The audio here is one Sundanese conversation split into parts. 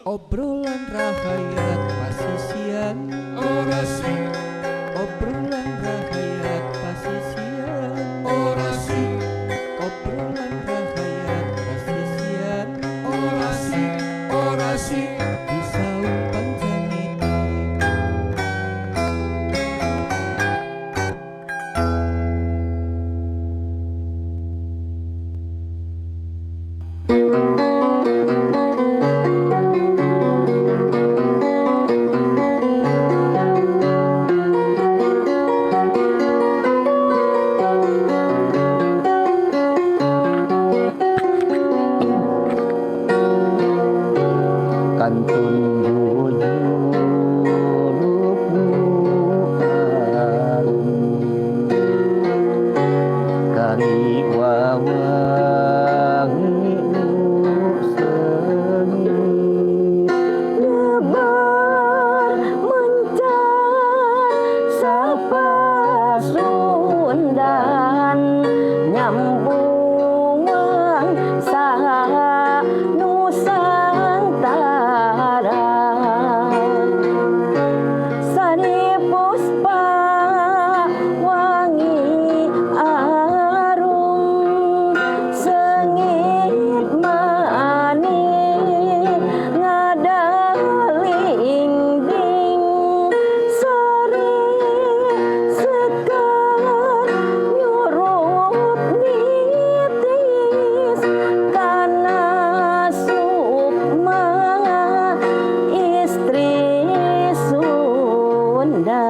Obrolan rahayat pasisian Orasi, Obrolan rahayat pasisian orasi, Obrolan rahayat pasisian orasi, orasi. Di saung pancamiti. Kantun jujur nu arum kari wawangi nu seungit Lebar mencar sapasundan nyambungan saha Nusantara Sari puspa wangi arum seungit manik ngadalingding sari sekar nyurup nitis kana sukma istri Sunda.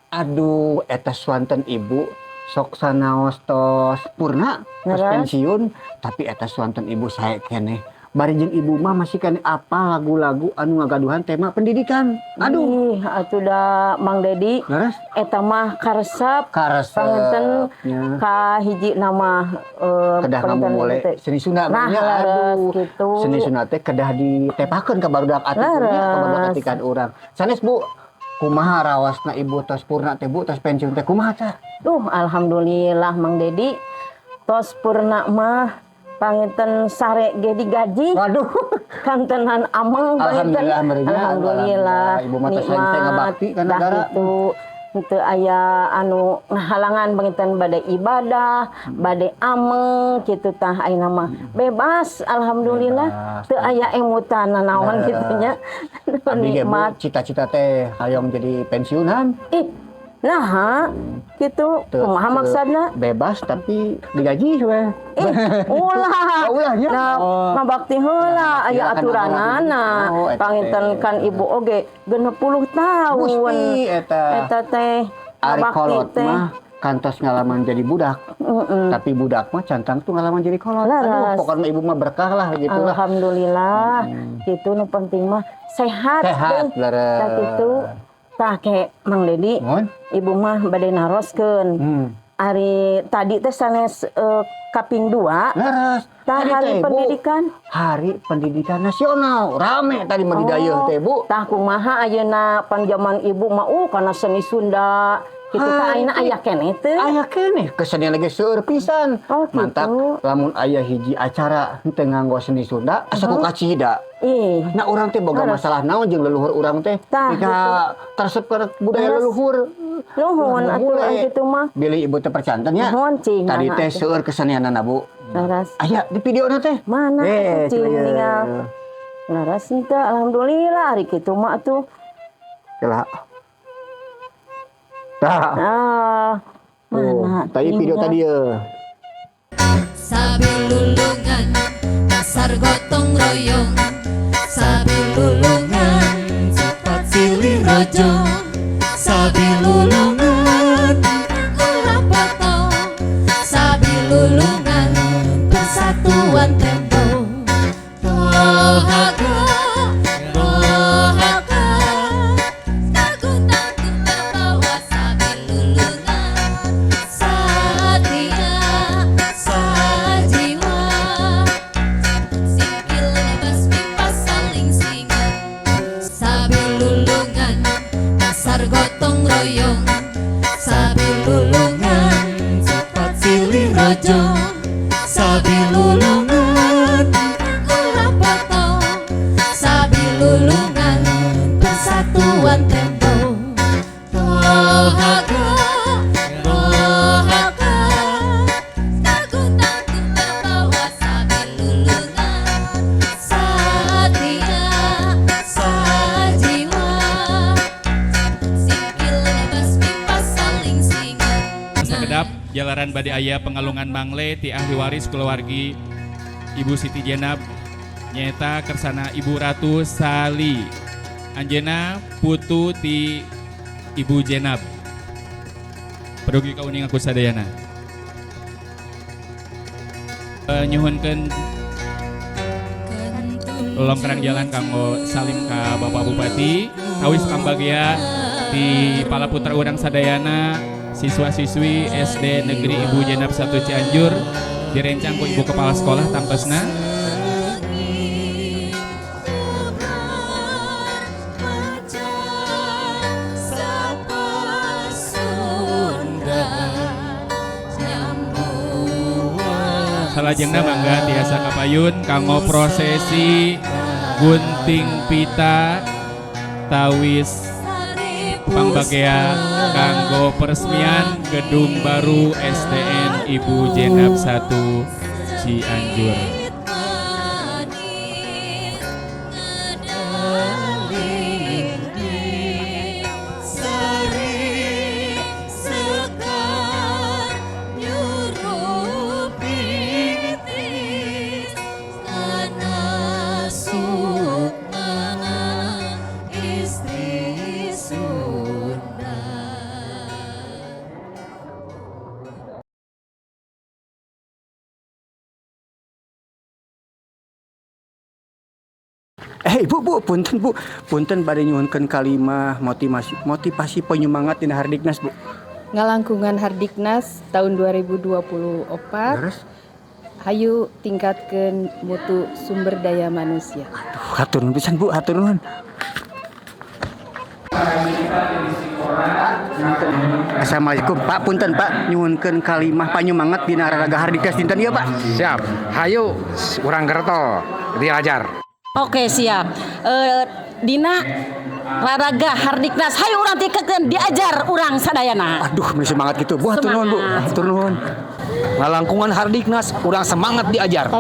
Aduh, eta swanten ibu sok sanaos tos purna, tos Leres. pensiun, tapi eta swanten ibu sae keneh. Bari jeung ibu mah masih keneh apa lagu-lagu anu ngagaduhan tema pendidikan. Aduh, Ih, atuh da Mang Dedi leres. Eta mah karesep. Karesep. Panginten Nya. ka hiji nama Kedah panginten ngamumule teh. seni Sunda. Nah, nya. leres Aduh, gitu. seni Sunda teh kedah ditepakeun ka barudak atikunnya, ka barudak Leres. atikan urang. Sanes Bu, kumaha rawasna ibu tos purna teh, Bu, tos pensiun teh kumaha tah? Duh, alhamdulillah Mang Dedi. Tos purna mah panginten sare ge digaji. Waduh. Kantenan ameng panginten. Alhamdulillah meureun nya. Alhamdulillah. Ibu mah tos sae ngabakti ka Dah negara. Gitu. Henteu aya anu ngahalangan panginten bade ibadah, bade ameng kitu tah ayeuna mah. Bebas alhamdulillah. Bebas. Teu aya emutan nanaon kitu nya. Abdi ge, Bu, Nikmat. cita-cita teh hayang jadi pensiunan. Ih, naha kitu kumaha maksudna? Bebas tapi digaji we. Ih, ulah. Oh, ulah nya. Nah, Oh. ngabakti heula aya Ngabakti kan aturanana. Oh, eta Panginten teh. kan ibu oge 60 tahun. Gusti eta. Eta teh Ari ngabakti kolot teh. mah kantos ngalaman jadi budak. Tapi budak mah can tangtu ngalaman jadi kolot. Aduh, Leres. pokoknya ibu mah berkah lah gitu lah. Alhamdulillah. Gitu nu penting mah sehat. Sehat, deh. leres. Tah kitu. Tah ke Mang Dedi. Mohon. Ibu mah bade naroskeun. Ari tadi teh sanes kaping 2. Leres. Tah Tadi hari teh, Bu, pendidikan. Hari Pendidikan Nasional. Rame tadi mah di dayeuh teh, Bu. Tah kumaha ayeuna panjaman ibu mah kana seni Sunda. Kitu tah Hari ayeuna aya keneh teu? Aya keneh, kesenian lagi seueur pisan. Oh, gitu. Mantap, lamun aya hiji acara henteu nganggo seni Sunda, asa ku kacida. Ih, Nah, urang teh boga Leres. masalah naon jeung leluhur urang teh? Tah, Jika teresep ke budaya Leres. leluhur. Nuhun Ulah atuh mulai. kitu mah. Bilih ibu teh percanten nya. Nuhun cing. Tadi mana teh atuh. seueur kesenianana, Bu. Leres. Aya di videona teh. Mana Eh, atuh cing coba ye. ningal. Leres henteu alhamdulillah ari kitu mah atuh. Kela. Tah. Ah, Tuh, mana tadi video tinggal. tadi ya. Sabilulungan dasar gotong royong, sabilulungan cepat silih rojo, sabilulungan ulah potong, sabilulungan persatuan tempo. Tohaga rohaka kagutang terbawa sabilulungan satria sajiwa singkil bebas pipa saling singa sabilulungan dasar gotong royong, sabilulungan cepat silih rojo, sabilulungan. Jalaran bade aya pengalungan mangle ti ahli waris keluargi Ibu Siti Jenab, nyaeta kersana Ibu Ratu Sali, anjeunna putu ti Ibu Jenab. Pergi kauninga ku sadayana. Nyuhunkeun longkrang jalan kanggo salim ka Bapak Bupati, kawis pambagea di palaputra urang sadayana, siswa-siswi SD Negeri Ibu Jenab 1 Cianjur, direncang ku Ibu Kepala Sekolah tangtosna. Salajengna mangga tiasa kapayun kanggo prosesi gunting pita tawis pangbagea kanggo peresmian gedung baru SDN Ibu Jenab 1 Cianjur. Ibu, Bu, punten, Bu, punten, bade nyuhunkeun kalimah motivasi motivasi penyemangat dina Hardiknas, Bu. Ngalangkungan Hardiknas tahun 2024. Leres. Hayu tingkatkan mutu sumber daya manusia. Aduh, hatur nuhun pisan, Bu, hatur nuhun. Assalamualaikum, Pak, punten, Pak, nyuhunkeun kalimah panyemangat dina raraga Hardiknas dinten ieu, Pak. Siap. Hayu urang gertol diajar. Oke, siap. Dina raraga Hardiknas, hayu urang tingkatkeun diajar urang sadayana. Aduh, meni semangat gitu. Bu, hatur nuhun, Bu. Semangat. Hatur nuhun. Ngalangkungan Hardiknas, urang semangat diajar.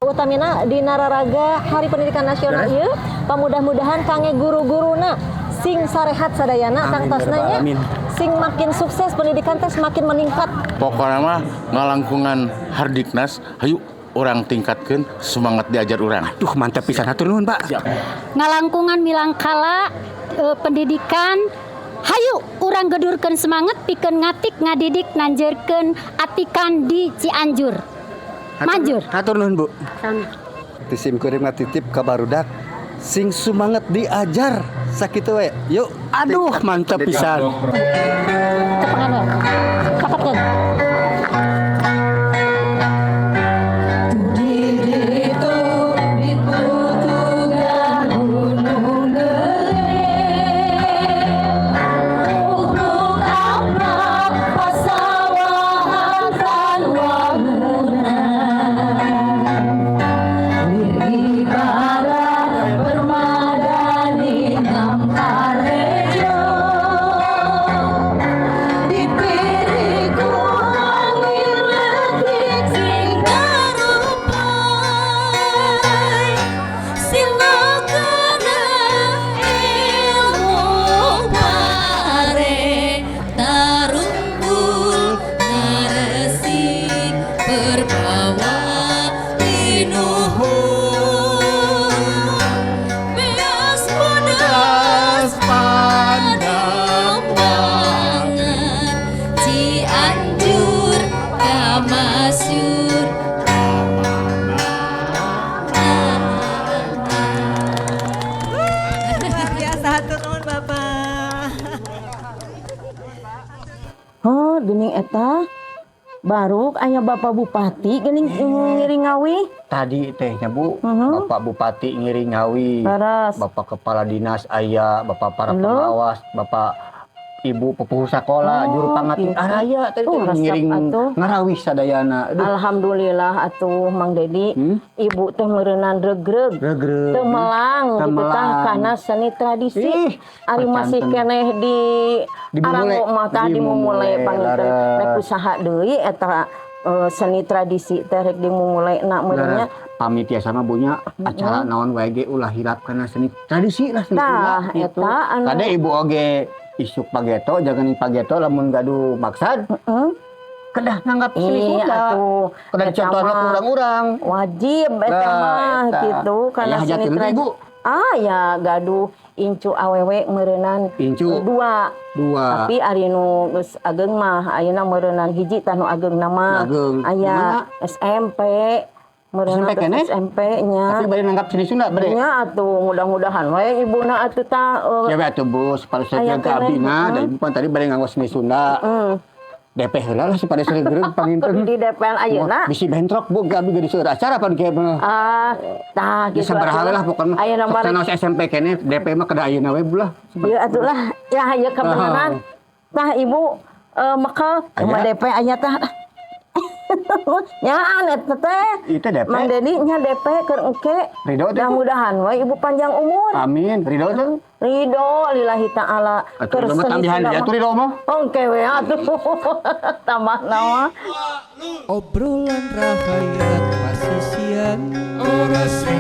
Utamina dina raraga Hari Pendidikan Nasional ieu, pamudah-mudahan kangge guru-guruna sing sarehat sadayana. Amin, tangtosna ya nya rabbal alamin. Sing makin sukses, pendidikan teh semakin meningkat. Pokoknya mah ngalangkungan Hardiknas, hayu urang tingkatkan semangat diajar urang. Aduh, mantap pisan, hatur nuhun, Pak. Ngalangkungan milangkala pendidikan, hayu urang gedurkeun semangat pikeun ngatik ngadidik nanjeurkeun atikan di Cianjur. Manjur. Hatur nuhun, Bu. Sami. Ti sim kuring mah titip ka barudak sing sumanget diajar, sakitu we, yuk. Aduh, mantap pisan. Tepangan we. Kapatkeun. Cianjur kamasyur. Luar biasa, hatur nuhun, Bapak. Oh, geuning eta baru aya Bapak Bupati geuning ngiring ngawi. Tadi teh nya, Bu, Bapak Bupati ngiring ngawi. Leres. Bapak Kepala Dinas aya, Bapak para Halo? Pengawas, Bapak Ibu pupuhu sakola, Oh, juru pangating gitu. araya tadi Oh, teh resep ngiring atuh. ngarawih sadayana. Aduh. Alhamdulillah atuh, Mang Dedi, Ibu teh meureunan regreg. Regreg. Teu melang Teu gitu tah melang. kana seni tradisi. Ih, Ari masih percanten. keneh di Dimumule. Arango mah tah dimumule Dimumule, panginten. leres. Rek usaha deui eta seni tradisi teh rek dimumule na meureun nya. Leres. Pamit ya sama bunya acara naon wae ge ulah hilap kana seni tradisi lah, seni Tah, ulah gitu. eta anu Kade Ibu oge isuk pageto, jangan pageto lamun gaduh maksad. Kedah nanggap seni Iya Sunda. atuh. Kedah Eta dicontohna mah ku urang-urang. Wajib eta Nah, mah eta. gitu karena Aya seni hajakeun teh, tradi- Ibu? Ah ya gaduh incu awewe meureunan Incu. dua. Dua. Tapi ari nu geus ageng mah ayeuna meureunan hiji tah nu ageng nama. Ageng. Aya SMP. Meureunan SMP keneh? SMP nya. Tapi bade nanggap seni Sunda bade. Nya atuh mudah-mudahan we ibuna atuh tah Ya we atuh Bu, supaya Aya saya ke abdi keneh, na, heeh. da ibu pan tadi bade nganggo seni Sunda. DP heula lah supaya saya gereg panginten. Kudu di DPL ayeuna. Bisi bentrok Bu, ke abdi geus seueur acara pan kieu mah. Ah, tah Bisa gitu berhala lah pokoknya. Ayeuna mah Sanaos SMP keneh DP mah kedah ayeuna we Bu lah. Ieu atuh lah, ya ieu kebenaran. Tah ibu mekal Aya. sama DP aya tah. Nyaan eta teh. Itu DP. Mang Dedi nya DP keur engke. Ridho teh, Bu. Mudah-mudahan we ibu panjang umur. Amin. Ridho teh. Ridho lillahi ta'ala. Atuh ridho mah tambihan Sunda dia mah. atuh ridho mah. Engke we atuh. Tambah nawa. Obrolan rahayat pasisian. Orasi.